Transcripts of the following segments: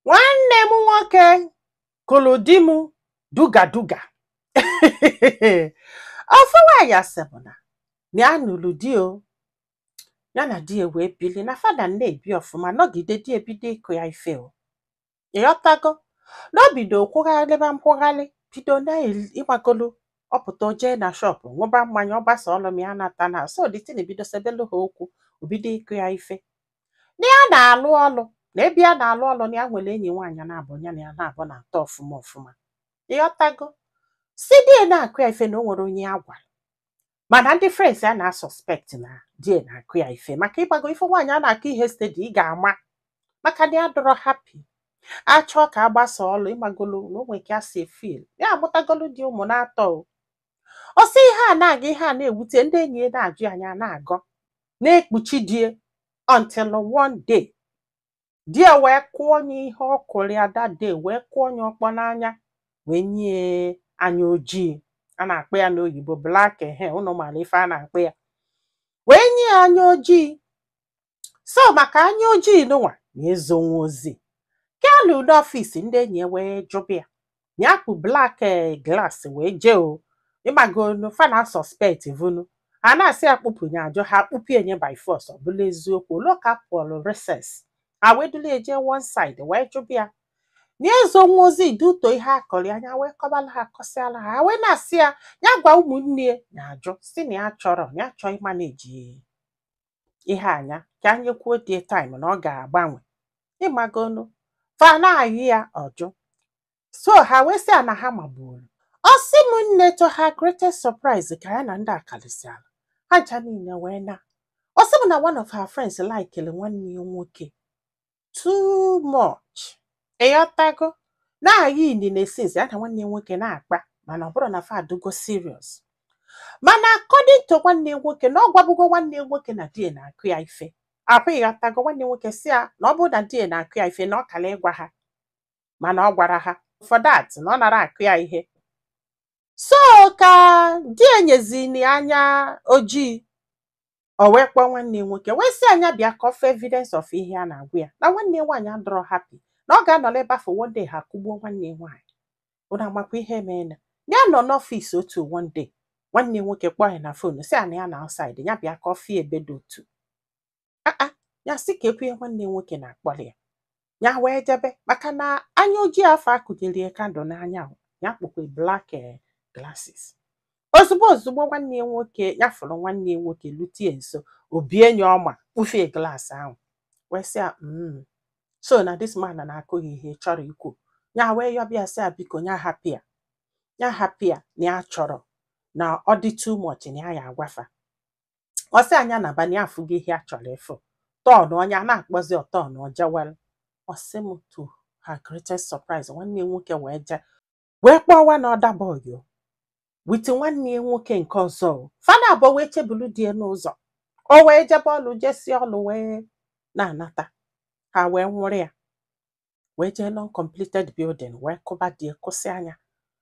Nwanne m nwoke kụlụ di m duga duga. Ofu nwaanyị asị m na ya nụrụ di o, ya na di ya wee bili na fada na-ebi ọfụma, nọgide di ebido ịkụ ya ife o. Ịghọtago? Na o bido kwụghalịba nkwụghalị, bido na ịgbagolu ọpụta, o jee na shop ṅụba mmanya, ọ gbasa ọlụ ma ya nata na so the thing bido sebelu ha okwu, o bido ịkụ ya ife. Na ya na-alụ ọlụ, na ebe ya na-alụ ọlụ, na ya nwere enyi nwaanyị na-abụ ya na ya na-abụ na-atọ ọfụma ọfụma. Ịghọtago? Si di ya na-akụ ya ife, na o nwere onye ya gwara, mana ndị friends ya na-suspect na di ya na-akụ ya ife, maka ịgbago ife nwaanyị a na-akụ ihe steady, ị ga-ama maka na ya dọrọ happy, achọọ ka agbasa ọlụ, ịgbagolo na o nwere ka ya si feel. Ya amụtagolu dị ụmụ na-atọ o. Ọ sị ihe a na-aga, ihe a na-ewute ndị enyi ya, na-ajụ anya, na-agọ na-ekpuchi die, until one day di ya wee kụọ onye ihe ọ kụrụ ya that day, wee kụọ onye ọkpọ n'anya, wee nye anya ojii a na-akpọ ya n'oyibo black hair. Ụnụ mara ife a na-akpọ ya, wee nye ya anya ojii. So maka anya ojii nụnwa na-ezonwu ozi ka n'ọfịs, ndị enyi ya wee jụba ya na ya kpu black glass wee jee o. Ịgbagonu fa na suspect vunu a na-asị ya kpụpụ ya, ajụ ha kpụpụ enye by force. Ọ bụla eziokwu olu ka pụọlụ recess, ha wee dula eje one side, wee jụba ya na ezonwu ozi duto ihe akọrọ ya anya, wee kọbala ha, kọsịala ha, wee na-asị ya ya gwa ụmụnne ya, na ajụ si na ya chọrọ, ya chọọ ịmanage ihe anya ka anyị kwuo die time na ọ ga-agbanwe. Ịmagonu fa na-ayị ya ọjụ, so ha wee sị ya na ha magburu. Ọ sị m nne, to her greatest surprise, ka ya na ndị akalịsịala ha ncha niile wee na, ọ sị m na one of her friends likele nwanne ya nwoke too much. Ịghọtago? Na-ayị inine since ya na nwanne ya nwoke na-akpa, mana ọ bụrụ na fa adụgo serious. Mana according to nwanne ya nwoke, na ọ gwabugo nwanne ya nwoke na di ya na-akụ ya ife akwa. Ịghọtago? Nwanne ya nwoke si ya na ọ bụrụ na di ya na-akụ ya ife, na ọ kala ịgwa ha, mana ọ gwara ha for that na ọ nara akụ ya ihe. So ka di ya nyezini anya ojii, o wee kpọọ nwanne ya nwoke, wee sị anya bịa ka ọ fee evidence of ihe a na-agwa ya na nwanne ya nwaanyị adọrọ happy, na ọ ga-anọrọ ebe afọ one day ha kụgbuo nwanne ya nwaanyị. Ụnụ amakwa ihe meena ya nọ n'ọfịs otu one day, nwanne ya nwoke kpọọ ya na phone, sị ya na ya na outside, ya bịa ka ọ fie ebe dị otu aa. Ya sị ka ekwu ihe nwanne ya nwoke na-akpọrọ ya, ya wee jebe, maka na anya ojii afọ akụnyerie candle n'anya ahụ ya kpukwe black glasses. Ozugbo ozugbo nwanne ya nwoke ya fụrụ nwanne ya nwoke lutie nso, o bie ya ọma, kpufie glass ahụ, wee sị ya, so na this man na-akụ ya ihe chọrọ ikwu." Ya wee yọbịa, sị ya biko, ya hapụ ya, ya hapụ ya, na ya chọrọ na ọ dị too much, na ya ya agwafa. Ọ sị anya na ba na ya afụgo ihe a chọrọ ịfụ tọọnụ onye a na-akpọzi ọtọọnụ ojewel. Ọ sị m, to her greatest surprise, nwanne ya nwoke wee jee wee kpọọ na other boy o with nwanne ya nwoke nke ọzọ o. Fana abụọ wee chebulu die n'ụzọ, o wee jebe ọlụ, jesie ọlụ wee na-anata, ha wee nwụrụ ya, wee jee non-completed building, wee kụba die, kwụsị anya.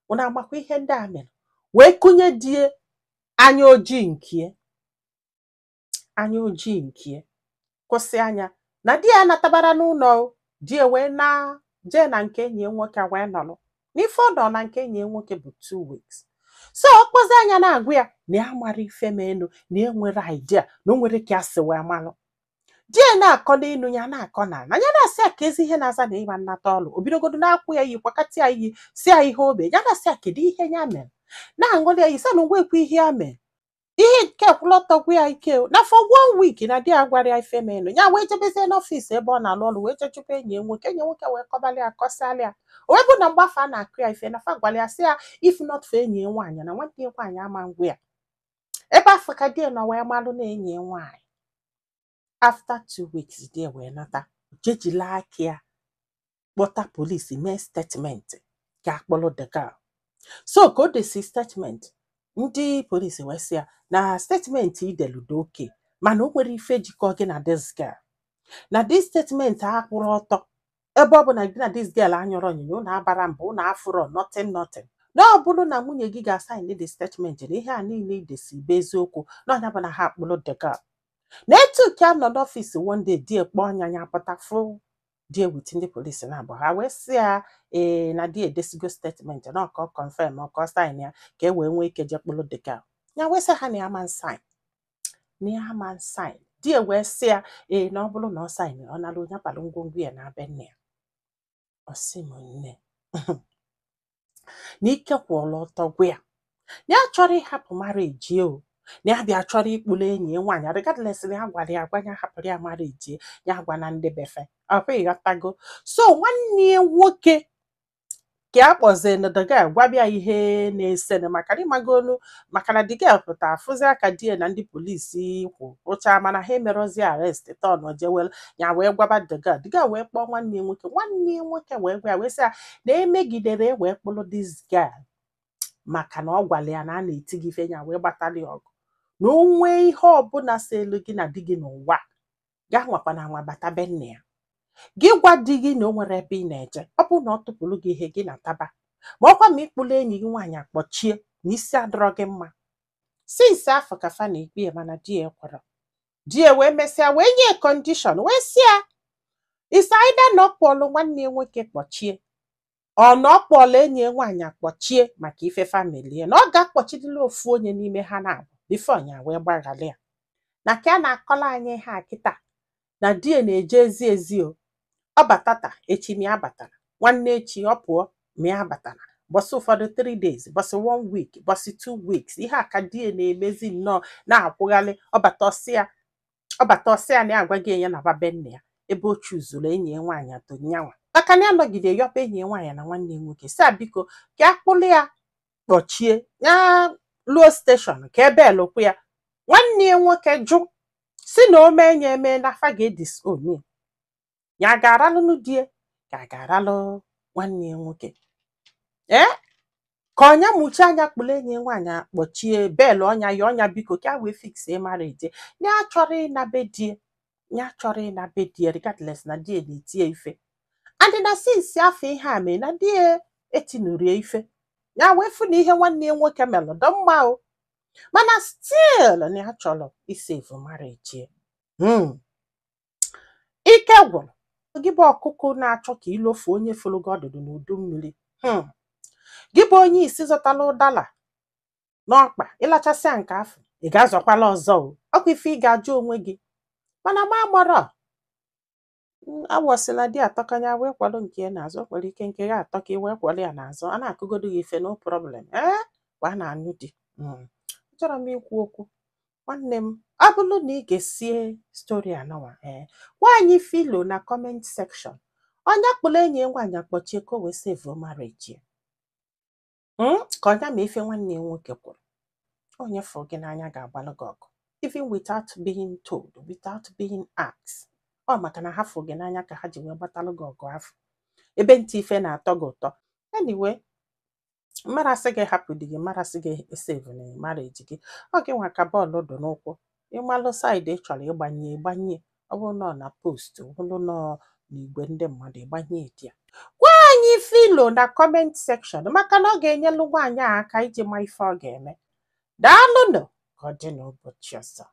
Unu amakwa ihe ndị a mere, wee kụnye die anya ojii nkie, anya ojii nkie, kwụsị anya na di ya natabara n'ụlọ o. Di ya wee na jee na nke enyi ya nwoke a wee nọrọ n'ife ọ nọ na nke enyi ya nwoke bụ 2 weeks. So ọ kpọzi anya na-agwa ya na ya mara ife menu, na ya nwere idea, na o nwere ka ya si wee malụ. Di ya na-akọ n'elu, ya na-akọ n'ala, ya na-asị ya ka ezi ihe na-aza na ịma nnata ọlụ. O bidogodo na-akwụ ya iyi, kwakatị ya iyi, si ya ihe obe, ya na-asị ya kedu ihe ya mere, na-aṅụrị ya iyi, sị na onwekwa ihe ya mere, ihe nke kwụlọtọgwu ya ike o. Na for one week na di ya gwara ya ife menu. Ya wee jebezie n'ọfịs ebe ọ na-alụ ọrụ, wee jee enyi ya nwoke. Enyi ya nwoke wee kọbalị ya, kọsịalị ya, o wee bụ na mgbafe a na-akụ ya ife na fa gwara ya, sị ya if not for enyi ya nwaanyị, na nwanne ya nwaanyị ama ngwa ya. Ebe afọ ka di ya nọ wee malụ na enyi ya nwaanyị. After 2 weeks, di ya wee nata, jejila aka ya kpọta polisi, mee statement ka akpọrọ the girl. So ka o desi statement, ndị polisi wee sị ya na statement ideludo oke, mana o nwere ife jikọ gị na this girl, na this statement akwụrụ ọtọ, ebe ọ bụ na gị na this girl anyụrọ onyinyo, unu abara mba, unu afụrọ nothing nothing, na ọ bụrụ na nwunye gị ga-asign the statement na ihe a niile idesi bụ eziokwu, na ọnya bụ na ha akpụrụ the girl. Na etu ka nọ n'ọfịs one day, di ekpọ ọnya, ya pụta fụ Di ewiti ndị polisi na-abụ ha wee sị ya ee, na di edesigo statement na ọkọ confirm, ọkọ sign ya, ka e wee nwee ike jee kpụrụ the girl. Ya wee sị ha na ya ma sign, na ya ma sign. Di e wee sị ya ee, na ọ bụrụ na ọ sign, ọ nara onye akpalụ ngwongwo ya na be nne ya. Ọ sị m nne, na ike kwụọla ọtọ gwa ya na ya chọrọ ịhapụ marriage o, na ya bịa chọrọ ikpulu enyi ya nwaanyị, regardless na ya gwara ya agwa ya hapụrụ ya marriage ya, gwa na ndị befe ọkwa. Ịghọtago? So nwanne ya nwoke ka a kpọzie the girl, gwabịa ihe na-esene, maka na ịmagonu, maka na the girl pụta afụzi aka di ya na ndị polisi kwụ rụchaa, mana ha emerozi arrest tọn jewel. Ya wee gwaba the girl, the girl wee kpọọ nwanne ya nwoke. Nwanne ya nwoke wee gwa ya, wee sị ya na emegidere e wee kpụrụ this girl, maka na ọ gwara ya na a na-eti gị ife. Ya wee gbatara ya ọgụ na o nwee ihe ọbụla si elu gị na di gị n'ụwa, gaa nwakwana anwa bata be nne ya, gị gwa di gị na o nwere ebe ị na-eje. Ọ bụrụ na ọ tụpụrụ gị ihe gị na-ataba, ma ọkwa ma ịkpụrụ enyi gị nwaanyị akpọchie na isi adọrọ gị mma. Since afọ ka fa na-ekpe ya, mana di ya ekwere. Di ya wee mesịa wee nye condition, wee sị ya is either na ọ kpọlụ nwanne ya nwoke kpọchie, ọ na ọ kpọlụ enyi ya nwaanyị akpọchie maka ife family ya, na ọ ga-akpọchidịla ofu onye n'ime ha na-abụ before ya wee gbaghalị ya. Na ka a na-akọla anyị ha kịta, na di ya na-eje ezi ezi o, ọ batata echi ma ya batara, nwanne echi ọ pụọ ma ya batara, bọsị ụfọdụ 3 days, bọsị 1 week, bọsị 2 weeks. Ihe a ka di ya na-emezi nnọọ na-akwụghalị. Ọbata ọsị ya, ọbata ọsị ya na ya agwa gị ya na be nne ya, ebe o chuzuru enyi ya nwaanyị atọ nyanwa, maka na ya nọgide yọpa enyi ya nwaanyị na nwanne ya nwoke, si a biko ka a kpụlụ ya kpọchie ya, luo station ka ebe elụkwu ya. Nwanne ya nwoke jụ, si na o mee ya eme na afa ga-edisown ya. Ya ga-aralụnụ die ka a ga-aralụ nwanne ya nwoke ee, ka ọnya mụchi anya kpụrụ enyi ya nwaanyị akpọchie belu ọnya ya ọnya, biko ka a wee fixie marriage. Ya chọrọ ịna be die, ya chọrọ ịna be die, regardless na die na-etie ife, and na since afọ ihe a mee na die etinuru ya ife, ya wee fụ na ihe nwanne ya nwoke melụ dị mma o, mana still na ya chọrọ isave marriage ya. Ike gwụrụ gị bụ ọkụkọ na-achọ ka ilofu onye fụrụ gị ọdụdụ n'udu mmiri. Gị bụ onye isi zọtala ụdala n'ọkpa, ịlachasịa nke afọ, ị ga-azọkwala ọzọ o. Ọkwa ife ị ga-ajụ onwe gị, mana ma agbara awọsịla di atọkanya wee kwado nke ya n'azụ. O nwere ike nke ya atọ ka ị wee kwado ya n'azụ, a na-akụgodo gị ife, no problem. Ee, kwa a na-anụ di. Achọrọ m ikwu okwu, nwanne m. Ọ bụrụ na ị ga-esie story anọwa, ee, gwa anyị filo na comment section. Onye kpụrụ enyi ya nwaanyị akpọchie ka o wee save marriage ya? Ka ọnya ma ife nwanne ya nwoke kwuru. Onye fụrụ gị n'anya ga-agbalụ gị ọgụ even without being told, without being asked. Ọ maka na ha fụrụ gị n'anya ka ha ji wee gbatalụ gị ọgụ afọ ebe ntị ife na-atọ gị ụtọ. Anyway, mmadụ asị gị hapụ di gị, mmadụ asị gị save na marriage gị, ọ gị nwa ka bọọlụ dụ n'ụkwụ. Ịmalụ side ị chọrọ ịgbanye, ịgbanye. Ọ bụrụ na ọ na post, ọ bụrụ na ọ n'igwe ndị mmadụ, ịgbanye di ya. Gwa anyị filo na comment section, maka na ọ ga-enyelu nwaanyị a aka iji ma ife ọ ga-eme. Daalụnụ, ka ọ dị n'ụbọchị ọzọ.